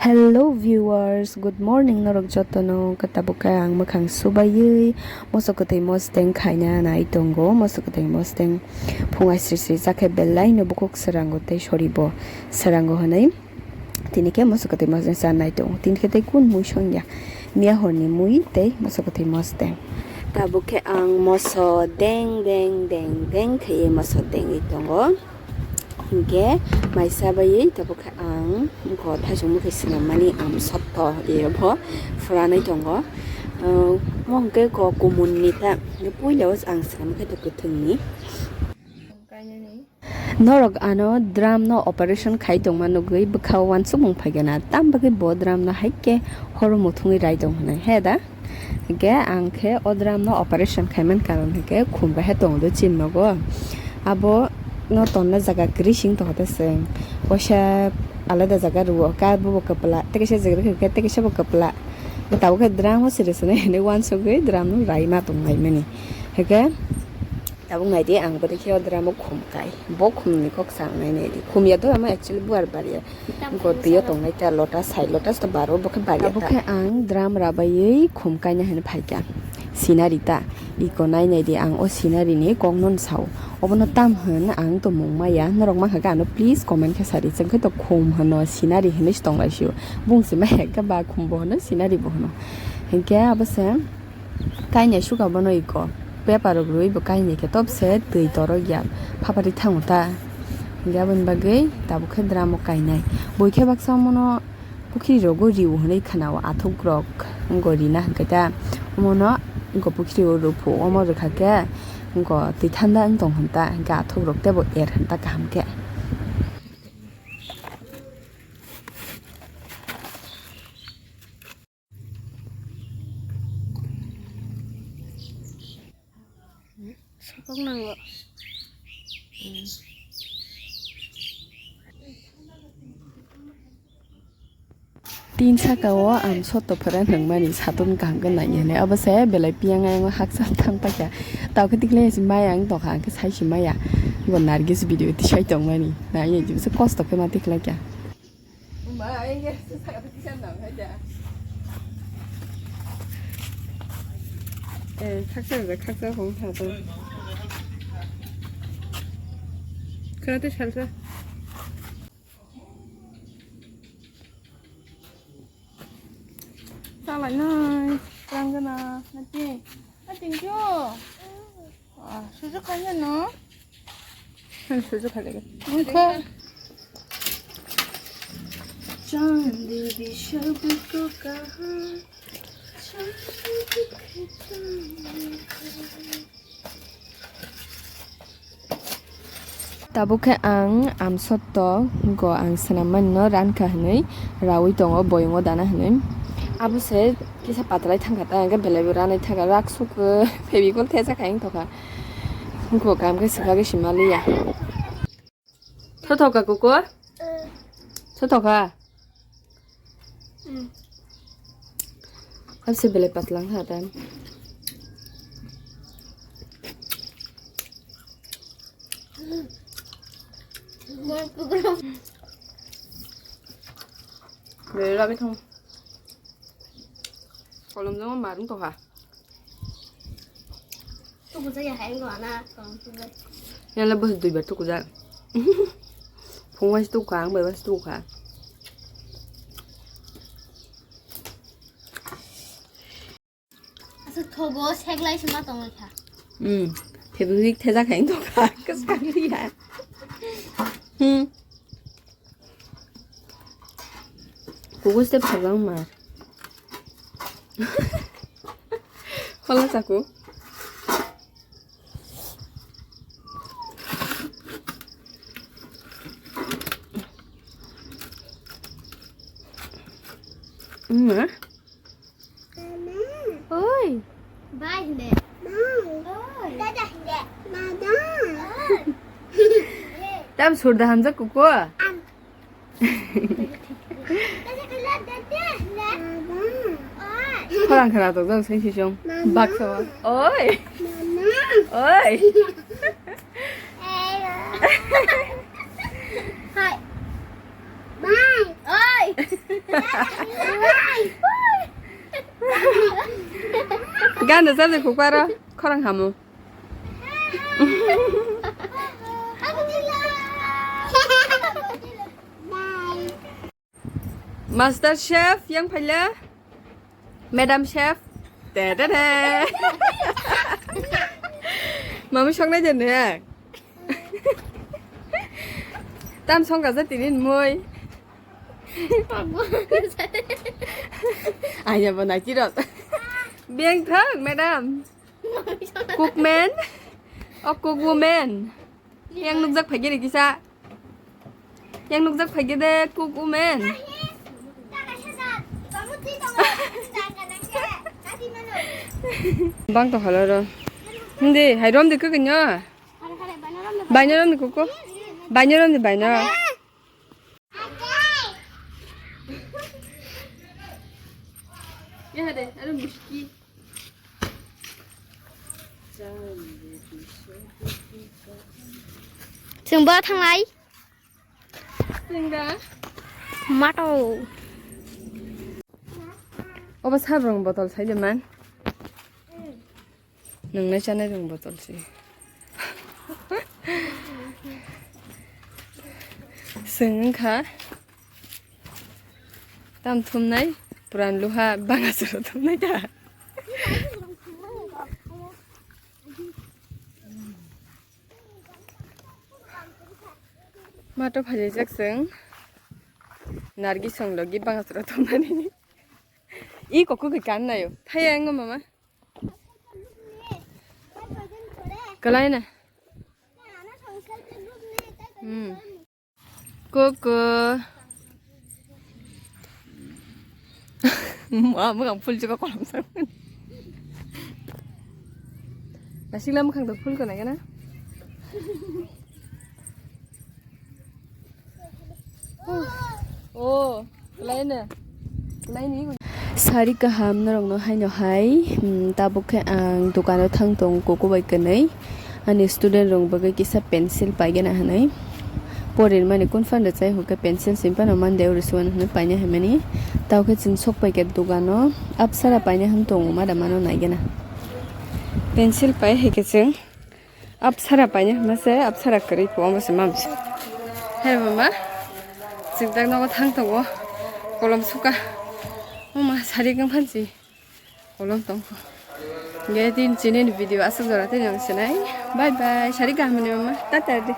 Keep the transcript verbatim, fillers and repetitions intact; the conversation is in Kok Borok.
Hello viewers, good morning norok jotono. Khe tabuk khe ang mwkhang subaiwi moso kwtwi mosdeng khaina nai tongo. Moso kwtwi mosdeng phung aisri sri jakhe belai no bukhuk swrango tei soribo swrango hwnwi tini khe moso kwtwi mosdeng cha nai tongo. Tini khe tei kun mui songya, miya horni mui tei moso kwtwi mosdeng. Tabuk khe ang moso deng deng deng deng khaiwi moso dengwi tongo. Hinkhe maisa baiwi tabuk khe ang wngkha thaisung mokhe swnammani ang sotto ebo phuranwi tongo. Omo hinkhe kok kumun ni ta, hinkhe puila o ang swnam khe kwthwng ni. Norok ano drum no operation khai tongma nugwi bwkha o uansukmung phaikha na, tam bagwi bo drum no hai khe horo muthungwi rai tong hwnwi he da. Hinkhe ang khe o drum no operation khaiman karon hinkhe khum bai hai tongo chini nogo. Abo no tonna jaga kwrwi sing tongkha ta chwng. Waisa alada jaga rwo, ka bobo kwpla, tei kaisa jaga rwkha khe tei kaisa bo kwpla. Tabuk khe drum o siri swnwi hinwi uansugwi drum no rai ma tong lai mani. Hinkhe tabuk nai di, ang bwrwi khe o drum o khum kai. Bo khum ni kok sa nai nai di. Khum ya do ama actually buar bar ya. Go twi o tongnai ta lotus, hai lotus to baro bo khe bar ya ta. Abo khe ang drum rabaiwi khum kaina hwnwi phaikha. Scenery ta. Iko nai nai di, ang o scenery ni kok no sao. Obono tam hwn ang to mung maya. Norok mankha khe ano please comment khe sari. Chwng khe to khum hwno, scenery hwnwi se tong lai sio. Bung se maya khe ba khum bo hwno, scenery bo hwno. Hinkhe abo se kainai suka bono iko. Paper rok rwui bo kainai khe topse twi torok ya. Phapari thango ta. Hinkhe aboni bagwi tabuk khe drum o kainai. Bui khe baksa omono pukhri rogo riu hwnwi khwnao, athukrok wngkha rina hwnkhe ta. Omono wngkha pukhri o rwphu, omo rwkha khe wngkha twi thanda wng tong hwn ta, hinkhe athukrok teibo er hwn ta kaham khe. Sokok nango. Tin saka o ang sotto phwrang nangmani satung kaham khe nai hwnwi. Abo se belai piyang ayang o haksa thang paikha. Tao khe tikle se maya ang tokha, ang khe sai se maya. Bo Nargis video tisai tongmani. Nai nai se kosto khe ma tikhlai kha. Eh, khaksa rijak, khaksa hong kha to. Khwna tei salsa. Chalai nai, rang gana, nati. Nati kyo. Ah, susu kanya no? Hmm, susu kanya. Wngkha. Chandi bishabko kaha, chandi bikhe chandi. Tabuk khe ang amsotto go ang swnam mani no rankha hwnwi raui tongo boyungo dana hwnwi. Abo se kisa patlai thangkha ta, hwnkhe belai bo ranai thangkha, rak suk, Fevicol thejakha wng tongkha. Wngkha kam khe swkagwi sima liya. Thothoka kukur? Thothoka? Habse belai patlang ha ta. Belai rabi thong. Kolom jong marung tongkha. Tukuja ya hai ngo ana tong tukuja. Yala bus duibar tukuja. Phung wais tukha, ang bai wais tukha. Asa thogo seglai sima tong kha. Hmm. Fevicol thejak hai tongkha. Kas kali ya. Hmm. Kukus te phalbang ma. Hola chaku. Ma. Oi. Bye hinde. Oi. Dada hinde. Dada. Oi. Tam surda hamjak kuko. Am. Dada hinde. Oi. Khorang khara to jang sing sisong. Mama. Baksa. Oi. Mama. Oi. Hai. Bye. Oi. Gana jajak kukaro khorang hamu. Master chef yang phaila, madam chef. Te te te. Mami songnai de ne. Tam songka je tini moi. Aya bo nai tirot. Beng thang madam. Cookman. O cook woman. Yang nukjak phaikhe de kisa. Yang nukjak phaikhe de cook woman. Bang to halaro. Hindi, hai rom de kukunyo. Baino rom de kuku. Baino rom de baino. Ya de, aro muski. Chwng bo thanglai. Chwng da? Mato. Obo sabrong botol sai de man. Nwngnai chanai rong botol se. Chwng wngkha tam thumnai, puran luha banga chwra thumnai ta. Mato phailaijak chwng Nargi song logi banga chwra thumnani. I kokko khe kan nayo. Thaya wngma mama. Kalai na. Hmm. Koko. Ma, mwkhang phul chuka kolom sa. Nasik lam mwkhang to phul ko na gana. Oh, laina. Laini. Sari kaham norokno haino hai, mm, tabuk khe ang dukano thang tong kuku bai kwnwi. Ani student rok bagwi kisa pencil paigena hinwi. Porinmani kun phano chai hwnkhe pencil simi phano mande uri suan hinwi paina hinmani. Tabuk khe chwng sok paikha dukano. Apsara paina hin tongo madam ano naigena. Pencil pai hai khe chwng. Apsara paina hwnma se, apsara kwrwi po, omo se mam se. He mama, chwng tak nogo thang tongo, kolom suka. Mama, sari kang phansi, kolom tongkho. Ge din chini ni video aswk jora tini ang sinai. Bye bye, sari kaham ni mama, tata de.